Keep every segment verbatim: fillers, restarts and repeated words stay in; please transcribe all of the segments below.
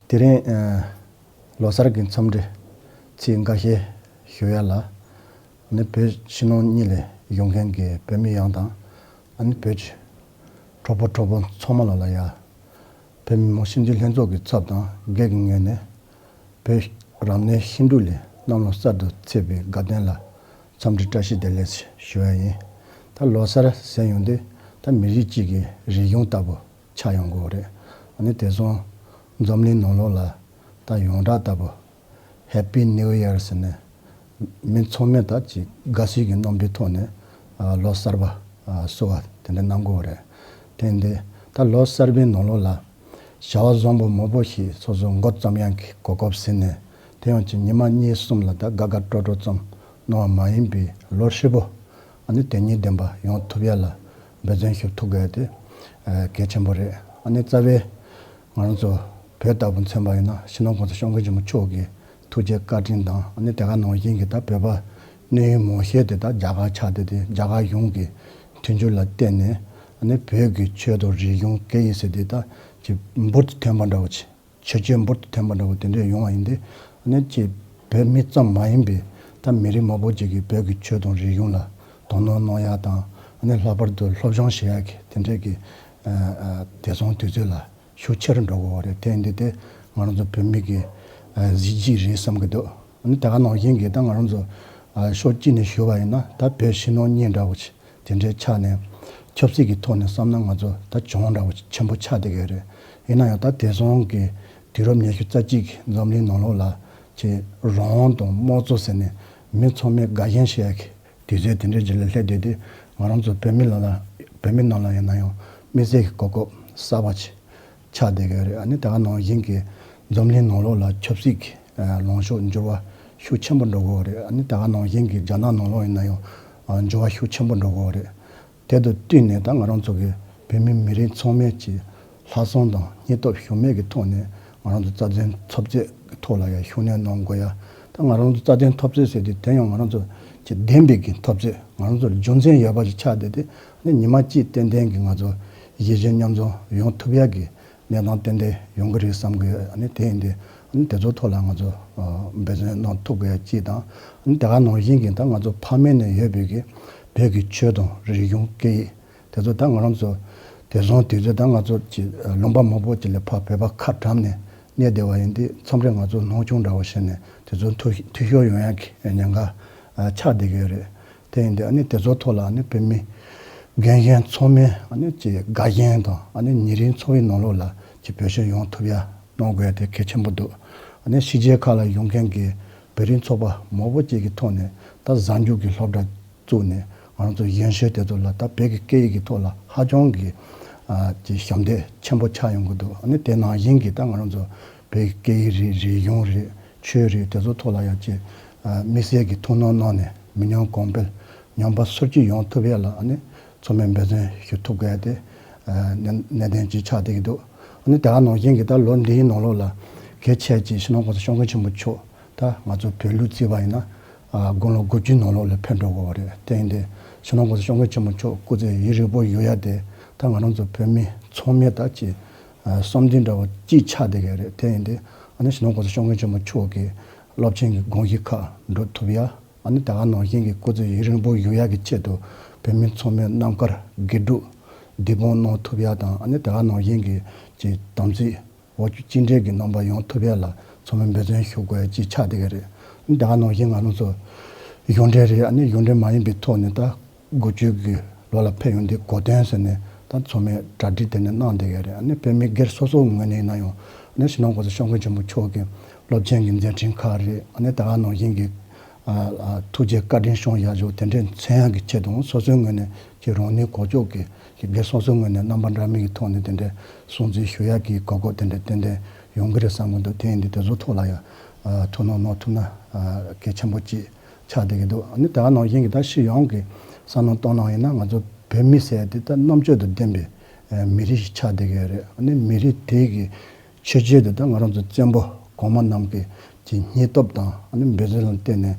དེ་རིང་ཨ་ལོ་གསར་གྱི་འཚམས་འདྲི་ཚིག་འགའ་ཤས་ཞུ་ཡ་ལ། ཨ་ནི་བོད་ཕྱི་ནང་གཉིས་ལས་ཡོང་མཁན་གྱི་བོད་མི་ཡོངས་དང་། ཨ་ནི་བོད་ཀྱི་གྲོགས་པོ་གྲོགས་མོ་ཚང་མ་ལ་ལ་ཡ། བོད་མི་མང་སྤྱི་འཐུས་ལྷན་ཚོགས་ཀྱི་ཚབ་དང་སྒེར་གྱི་ངོས་ནས། བོད་རང་གནས་ཤིང་འབྲུག་ལ་གནམ་ལོ་གསར་དུ་ཚེས་པའི་དགའ་སྟོན་ལ་འཚམས་འདྲི་བཀྲ་ཤིས་བདེ་ལེགས་ཞུ་ཡ་ཡིན། ད་ལོ་གསར་ཟེར་ཡོང་དུས་ད་མི་རིགས་གཅིག་གི་རིག་གཞུང་ལྟ་བུ་ཆགས་ཡོང་གི་ཡོད་རེད། ཨ་ནི་དེང་སང་འཛམ་གླིང་ནང་ལོགས་ལ་ད་ཡོངས་གྲགས་ལྟ་བུ། Happy New Year ཟེར་ནས་མི་ཚང་མས་ད་ཅིག་དགའ་བསུ་གི་རྣམ་པའི་ཐོག་ནས་ཨ་ལོ་གསར་པ་ཨ་བསུ་བ་དེ་འདྲ་གནང་གི་ཡོད་རེད། དེ་འདི་ད་ལོ་གསར་པའི་ནང་ལོགས་ལ་བྱ་བ་བཟང་པོ་མང་པོ་ཞིག་སོ་སོ་འགོ་རྩོམ་ཡག་གི་གོ་སྐབས་ཟིན་ནས། དེ་ཡང་ཅིག་ཉི་མ་གཉིས་གསུམ་ལ་ད་དགའ་དགའ་སྤྲོ་སྤྲོ་ཙམ་གནང་བ་མ་ཡིན་པའི་ལོ་ཧྲིལ་པོ་ཨ་ནི་དོན་སྙིང་ལྡན་པ་ཡོང་ཐུབ་ཡ་ལ་འབད་བརྩོན་ཞུ་ཐུབ་དགོས་ཡ་དེ་ཨ་གལ་ཆེན་པོ་རེད། ཨ་ནི་རྩ་བའི་ང་རང་ཚོ་བོད་ལྟ་བུ་མཚོན་པ་ཡིན་ན་སྤྱི་ནོར་༸གོང་ས་༸སྐྱབས་མགོན་ཆེན་པོ་མཆོག་གི་ཐུགས་རྗེ་བཀའ་དྲིན་དང་། ཨ་ནི་དེ་ག་ནང་བཞིན་གྱི་ད་བོད་པ་གནད་ཡོད་མང་ཤོས་དེ་ད་རྒྱ་གར་ཆགས་བསྡད་དེ། རྒྱ་གར་གཞུང་གི་མཐུན་འགྱུར་ལ་བརྟེན་ནས་ཨ་ནི་བོད་ཀྱི་ཆོས་དང་རིག་གཞུང་སྐད་ཡིག་ཟེར་དེ་ད་ཅིག་འབུར་དུ་ཐོན་པ་འདྲ་བོ་ཅིག་ཆོས་བརྒྱུད་འབུར་དུ་ཐོན་པ་འདྲ་བོ་དེ་འདྲས་ཡོང་བ་ཡིན་ཏེ། ཨ་ནི་ཅིག་བོད་མི་ཙམ་མ་ཡིན་པའི་ད་མི་རིགས་མང་པོ་ཅིག་གིས་བོད་ཀྱི་ཆོས་དང་རིག་གཞུང་ལ་དོ་སྣང་གནང་ཡ་དང་། ཨ་ནི་ལྷག་པར་དུ་སློབ་སྦྱོང་བྱེད་ཡ་གི་དེ་འདྲས་ཀྱི་ཨ་ཨ་དེང་སང་དུས་ཚོད་ལ་ཤུགས་ཆེ་རུ་འགྲོ་གི་ཡོད་རེད། དེ་འདི་དེ་ང་རང་ཚོ་བོད་མི་གི་ཨ་གཟི་བརྗིད་རེད་བསམ་གི་འདུག་ཨ་ནི་དེ་ག་ནང་བཞིན་གྱི་ད་ང་རང་ཚོ་ཨ་ཕྱོགས་གཅིག་ནས་ཞུ་བ་ཡིན་ན་ད་བོད་ཕྱི་ནང་གཉིས་འདྲ་བོ་ཅིག་དེ་འདྲའི་ཆ་ནས་ཆབ་སྲིད་ཀྱི་ཐོག་ནས་བསམ་ན་ང་ཚོ་ད་གྱོང་འདྲ་བོ་ཆེན་པོ་ཆགས་བསྡད་ཀྱི་ཡོད་རེད། ཡིན་ན་ཡང་ད་དེང་སང་གི་དུས་རབས་ཉི་ཤུ་རྩ་གཅིག་གི་འཛམ་གླིང་ནང་ལོགས་ལ་ཅིག་རང་དབང་དང་དམངས་གཙོ་ཟེར་ནས་མི་ཚང་མས་དགའ་ཞེན་བྱེད་ཡ་གི་དུས་ཚོད་དེ་འདྲའི་རྗེས་ལ་སླེབས་བསྡད་དུས། ང་རང་ཚོ་བོད་མི་ལ་ལ་བོད་མི་ནང་ལ་ཡིན་ན་ཡང་དམིགས་བསལ་གྱི་གོ་སྐབས་གསར་པ་ཅིག་ཆགས་བསྡད་ཀྱི་ཡོད་རེད། ཨ་ནི་དེ་ག་ནང་བཞིན་གྱི་འཛམ་གླིང་ནང་ལོགས་ལ་ཆབ་སྲིད་ཀྱི་ཨ་ལངས་ཕྱོགས་འགྱུར་བ་ཤུགས་ཆེན་པོ་འགྲོ་གི་ཡོད་རེད། ཨ་ནི་དེ་ག་ནང་བཞིན་གྱི་རྒྱ་ནག་ནང་ལོགས་ཡིན་ན་ཡང་ཨ་འགྱུར་བ་ཤུགས་ཆེན་པོ་འགྲོ་གི་ཡོད་རེད། དེ་དང་བསྟུན་ནས་ད་ང་རང་ཚོ་གི་བོད་མི་མི་རིགས་ཚང་མས་ཀྱི་ལྷག་བསམ་དང་སྙིང་སྟོབས་ཞུམ་མེད་ཀྱི་ཐོག་ནས་ང་རང་ཚོ་རྩ་དོན་འཐབ་རྩོད་ཀྱི་ཐོག་ལ་ཡང་ཤུགས་སྣོན་གནང་དགོས་ཡ། ད་ང་རང་ཚོ་རྩ་དོན་འཐབ་རྩོད་ཟེར་དུས་དེ་ཡང་ང་རང་ཚོ་ཀྱི་བདེན་པའི་གི་འཐབ་རྩོད། ང་རང་ཚོར་རྒྱུ་མཚན་ཡོད་པ་ཞིག་ཆགས་བསྡད་དེ། ཨ་ནི་ཉི་མ་གཅིག་ཏན་ཏན་གྱི་ང་ཚོ་གཞིས་བྱེས་མཉམ་འཛོམས་ཡོང་ཐུབ་ཡ་གི་གནས་སྟངས་ཏན་ཏན་ཡོང་གི་རེད་བསམ་གི་ཡོད། ཨ་ནི་དེ་ཡིན་དུས་ཨ་ནི་དེ་ཚོའི་ཐོག་ལ་ང་ཚོ་ཨ་འབད་བརྩོན་གནང་ཐུབ་དགོས་ཡ་གཅིག་དང་། ཨ་ནི་དེ་ག་ནང་བཞིན་གྱི་ད་ང་ཚོ་ཕ་མེས་ནས་ཡོད་པའི་གི་བོད་ཀྱི་ཆོས་དང་རིག་གཞུང་སྐད་ཡིག་དེ་ཚོ་ད་ང་རང་ཚོ་དེང་སང་དུས་ཚོད་ད་ང་ཚོ་ཀྱི་ལུང་པ་མང་པོ་ཅིག་ལ་ཕར་བོད་པ་ཁ་བཀྲམ་ནས་གནས་བསྡད་པ་ཡིན་དུས། མཚམས་རེ་ང་ཚོ་སྣང་ཆུང་འདྲ་བོ་བྱས་ནས་དེ་ཚོ་འཐུས་འཐུས་ཤོར་ཡོང་ཡ་གི་ཉེན་ཁ་ཨ་ཆགས་བསྡད་ཀྱི་ཡོད་རེད། དེ་ཡིན་དུས་ཨ་ནི་དེ་ཚོའི་ཐོག་ལ་ཨ་ནི་བོད་མི་རྒན་གཞོན་ཚང་མས་ཨ་ནི་ཀྱི་དགའ་ཞེན་དང་། ཨ་ནི་ཉིན་རེའི་འཚོ་བའི་ནང་ལོགས་ལ་ཀྱི་བེད་སྤྱོད་ཡོང་ཐུབ་ཡ་གནང་དགོས་ཡ་དེ་གལ་ཆེན་པོ་འདུག་ཨ་ནི་ཕྱི་རྒྱལ་ཁག་ལ་ཡོང་མཁན་གྱི་བོད་རིགས་ཚོགས་པ་མང་པོ་ཅིག་གི་ཐོག་ནས་ད་གཟའ་མཇུག་གི་སློབ་གྲྭ་བཙུགས་ནས་ང་རང་ཚོ་གཞོན་གཞོན་དེ་ཚོ་ལ་ད་བོད་ཀྱི་སྐད་ཡིག་གི་ཐོག་ལ་ཧ་ཅང་གི་ཨ་ཀྱི་ཞབས་འདེགས་ཆེན་པོ་ཆགས་ཡོང་གི་འདུག་ཨ་ནི་དེ་ནང་བཞིན་གྱི་ད་ང་རང་ཚོ་བོད་ཀྱི་སྐད་ཡིག་རེད། རིག་གཞུང་རེད། ཆོས་རེད། དེ་ཚོ་ཐོག་ལ་ཡང་ཅིག་ཨ་དམིགས་བསལ་གྱི་ཐུགས་སྣང་གནང་ནས་མི་ཉམས་གོང་འཕེལ་ཉམས་པ་སོར་ཆུད་ཡོང་ཐུབ་ཡ་ལ་ཨ་ནི་ཚང་མས་འབད་བརྩོན་ཞུ་ཐུབ་དགོས་ཡ་དེ་ཨ་གནད་གནད་དོན་ཅིག་ཆགས་བསྡད་ཀྱི་འདུག་ཨ་ནི་དེ་ག་ནང་བཞིན་གྱི་ད་ལོ་འདིའི་ནང་ལོགས་ལ་གལ་ཆེ་ཅིག་སྤྱི་ནོར་༸གོང་ས་༸སྐྱབས་མགོན་ཆེན་པོ་མཆོག་ད་ང་ཚོ་བོད་ལུགས་བརྩིས་པ་ཡིན་ན་ཨ་དགུང་ལོ་དགུ་བཅུ་ནང་ལོགས་ལ་ཕེབས་འགྲོ་གི་ཡོད་རེད། དེ་ཡིན་དུས་སྤྱི་ནོར་༸གོང་ས་༸སྐྱབས་མགོན་ཆེན་པོ་མཆོག་སྐུ་ཚེ་ཡུན་རིང་པོ་ཡོད་ཡ་དེ་ད་ང་རང་ཚོ་བོད་མི་ཚང་མས་ད་ཅིག་ཨ་བསམ་འདུན་འདྲ་བོ་གཅིག་ཆགས་བསྡད་ཀྱི་རེད། དེ་ཡིན་དུས་ཨ་ནི་སྤྱི་ནོར་༸གོང་ས་༸སྐྱབས་མགོན་ཆེན་པོ་མཆོག་གི་རླབས་ཆེན་གྱི་དགོངས་གཞི་ཁག་འགྲུབ་ཐུབ་ཡ། ཨ་ནི་དེ་ག་ནང་བཞིན་གྱི་སྐུ་ཚེ་ཡུན་རིང་པོ་ཡོད་ཡ་གི་ཆེད་དུ་བོད་མི་ཚང་མས་རྣམ་དཀར་དགེ་ཕྲུག་བདེ་དཔུང་གནང་ཐུབ་ཡ་དང་། ཨ་ནི་དེ་ག་ནང་བཞིན་གྱི་ཅིག་དམ་ཚིག་འོ་བཅུད་གཅིག་འདྲེས་ཀྱི་རྣམ་པ་ཡོང་ཐུབ་ཡ་ལ་ཚང་མས་འབད་བརྩོན་ཞུ་དགོས་ཡ་ཅིག་ཆགས་བསྡད་ཀྱི་རེད། ཨ་ནི་དེ་ག་ནང་བཞིན་ང་རང་ཚོ་གཞུང་འབྲེལ་རེད། ཨ་ནི་གཞུང་འབྲེལ་མ་ཡིན་པའི་ཐོག་ནས་ད་དགུ་བཅུ་གི་ལོ་ལ་ཕེབས་ཡོང་དུས་གོ་སྟོན་ཟེར་ནས་ད་ཚང་མས་གྲ་སྒྲིག་དེ་ནས་གནང་བསྡད་ཀྱི་རེད། ཨ་ནི་བོད་མི་སྒེར་སོ་སོའི་ངོས་ནས་ཡིན་ན་ཡང་ཨ་ནི་སྤྱི་ནོར་༸གོང་ས་༸སྐྱབས་མགོན་ཆེན་པོ་མཆོག་གི་རླབས་ཆེན་གྱི་མཛད་འཕྲིན་ཁག་རེད། ཨ་ནི་དེ་ག་ནང་བཞིན་གྱི་ཨ་ཨ་ཐུགས་རྗེ་བཀའ་དྲིན་བསྐྱངས་ཡག་ཞུ་དེ་འདྲའི་མཚོན་ཡག་གི་ཆེད་དུ་སོ་སོའི་ངོས་ནས་ཀྱི་རང་ནུས་གོ་ལྕོག་གི་ཀྱི་སྒེར་སོ་སོའི་ངོས་ནས་རྣམ་པ་འདྲ་མིན་གྱི་ཐོག་ནས་དེ་འདྲའི་སྲུང་བརྩི་ཞུ་ཡག་གི་གོ་སྐབས་དེ་འདྲ་ཏན་ཏན་ཡོང་གི་རེད་བསམ་གྱི་འདུག་དེ་ཡིན་དུས་དེ་ཚོ་ཐོག་ལ་ཡང་ཨ་ཐུགས་སྣང་གནང་ཐུབ་ན་ཨ་གལ་ཆེན་པོ་ཅིག་ཆགས་བསྡད་ཀྱི་འདུག་ཨ་ནི་དེ་ག་ནང་བཞིན་གྱི་ད་སྤྱི་ཡོངས་ཀྱི་བསམ་བློ་བཏང་གནང་ཡིན་ན་ང་ཚོ་བོད་མི་ཟེར་ཡ་དེ་ད་རྣམ་དཔྱོད་དང་ལྡན་པའི་ཨ་མི་རིགས་ཤིག་ཆགས་བསྡད་ཀྱི་ཡོད་རེད། ཨ་ནི་མི་རིགས་དེ་གི་ཆོས་བརྒྱུད་དེ་ད་ང་རང་ཚོ་བཙན་པོ་གོང་མ་རྣམས་ཀྱི་ཀྱི་སྙིང་སྟོབས་དང་ཨ་ནི་འབད་བརྩོན་ལ་བརྟེན་ནས་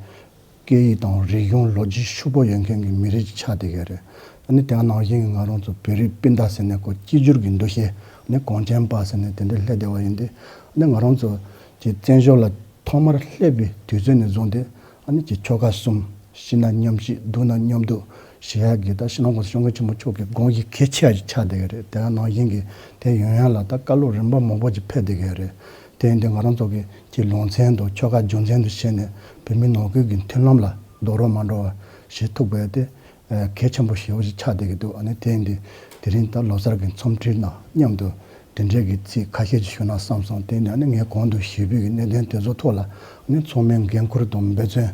སྐད་ཡིག་དང་རིག་གཞུང་ལོ་རྒྱུས་ཕྱུག་པོ་ཡོད་མཁན་གྱི་མི་རིགས་ཅིག་ཆགས་བསྡད་ཀྱི་རེད། ཨ་ནི་དེ་ག་ནང་བཞིན་གྱི་ང་རང་ཚོ་བོད་རིགས་སྤུན་ཟླ་ཟེར་ནས་ཁོ་གཅིག་གྱུར་གྱི་འདུ་ཤེས་ཨ་ནི་གངས་ཅན་པ་ཟེར་ནས་དེ་འདྲ་སླེབས་བསྡད་པ་ཡིན་ཏེ། ནི་ང་རང་ཚོ་གི་བཙན་བྱོལ་ལ་ཐོག་མར་སླེབས་པའི་དུས་ཚོད་ནས་བཟུང་སྟེ་ཨ་ནི་གི་ཆོལ་ཁ་གསུམ་ཤི་ན་མཉམ་ཤི་སྡུག་ན་མཉམ་སྡུག་ཞེས་ཡག་གི་ད་སྤྱི་ནོར་༸གོང་ས་༸སྐྱབས་མགོན་ཆེན་པོ་མཆོག་གི་དགོངས་གཞི་གལ་ཆེ་བ་ཞིག་ཆགས་བསྡད་ཀྱི་རེད། དེ་ནང་བཞིན་གྱི་དེ་ཡོང་ཡག་ལ་ད་བཀའ་སློབ་རིམ་པ་མང་པོ་ཅིག་ཕེབས་བསྡད་ཀྱི་རེད། དེ་ཡིན་དུས་ང་རང་ཚོ་གི་གི་ལུང་ཚན་དང་ཆོལ་ཁ་རྒྱུ་མཚན་དུ་བྱས་ནས་བོད་མི་ནང་ཁུལ་གྱི་མཐུན་ལམ་ལ་རྡོག་རོལ་མ་འགྲོ་བ་བྱེད་ཐུབ་དགོས་ཏེ། གལ་ཆེན་པོ་ཞེ་པོ་ཞིག་ཆགས་བསྡད་ཀྱི་འདུག་ཨ་ནི་དེ་ཡིན་དུས་དེ་རིང་ད་ལོ་གསར་གྱི་འཚམས་འདྲིའི་ནང་མཉམ་དུ་དེ་འདྲའི་གི་ཚིག་ཁ་ཤས་ཅིག་ཞུ་ན་བསམ་སོང་། དེ་ཡིན་དུས་ཨ་ནི་ངས་གོང་དུ་ཞུས་པའི་གི་གནད་དོན་དེ་ཚོ་ཐོག་ལ་ཨ་ནི་ཚང་མས་འགན་འཁུར་དང་འབད་བརྩོན་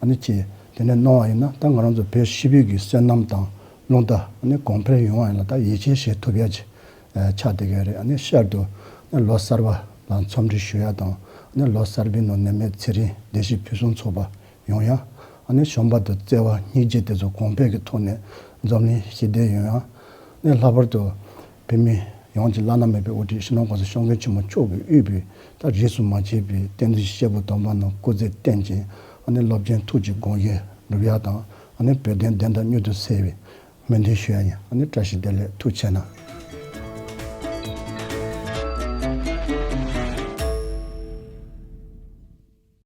ཨ་ནི་ཅིག་དེ་ནས་གནང་བ་ཡིན་ན་ད་ང་རང་ཚོ་བོད་སྤྱི་པའི་གི་བསོད་ནམས་དང་རླུང་རྟ་ཨ་ནི་གོང་འཕེལ་ཡོང་བ་ཡིན་ལ་ད་ཡིད་ཆེས་བྱེད་ཐུབ་ཡ་ཅིག་ཆགས་བསྡད་ཀྱི་རེད། ཨ་ནི་ཤར་དུ་ཨ་ནི་ལོ་གསར་པ་ལ་འཚམས་འདྲི་ཞུ་ཡ་དང་ཨ་ནི་ལོ་གསར་པའི་ནང་ནད་མེད་ཚེ་རིང་བདེ་སྐྱིད་ཕུན་སུམ་ཚོགས་པ་ཡོང་ཡ། ཨ་ནི་གཞོན་པ་དང་བརྩེ་བ་སྙིང་རྗེ་དེ་ཚོ་གོང་འཕེལ་གྱི་ཐོག་ནས་འཛམ་གླིང་ཞི་བདེ་ཡོང་ཡ། ཨ་ནི་ལྷག་པར་དུ་བོད་མི་ཡོངས་ཀྱི་བླ་ན་མེད་པའི་དབུ་ཁྲིད་སྤྱི་ནོར་༸གོང་ས་༸སྐྱབས་མགོན་ཆེན་པོ་མཆོག་གིས་དབུས་པའི་ད་རིས་སུ་མ་ཆད་པའི་བསྟན་འཛིན་སྐྱེས་བུ་དམ་པ་རྣམས་སྐུ་ཚེ་བརྟན་ཅིང་ཨ་ནི་རླབས་ཆེན་ཐུགས་ཀྱི་དགོངས་བཞེད་འགྲུབ་ཡ་དང་ཨ་ནི་བོད་དོན་བདེན་མཐའ་མྱུར་དུ་གསལ་བའི་སྨོན་འདུན་ཞུ་ཡ་ཡིན། ཨ་ནི་བཀྲ་ཤིས་བདེ་ལེགས། ཐུགས་རྗེ་གནང་།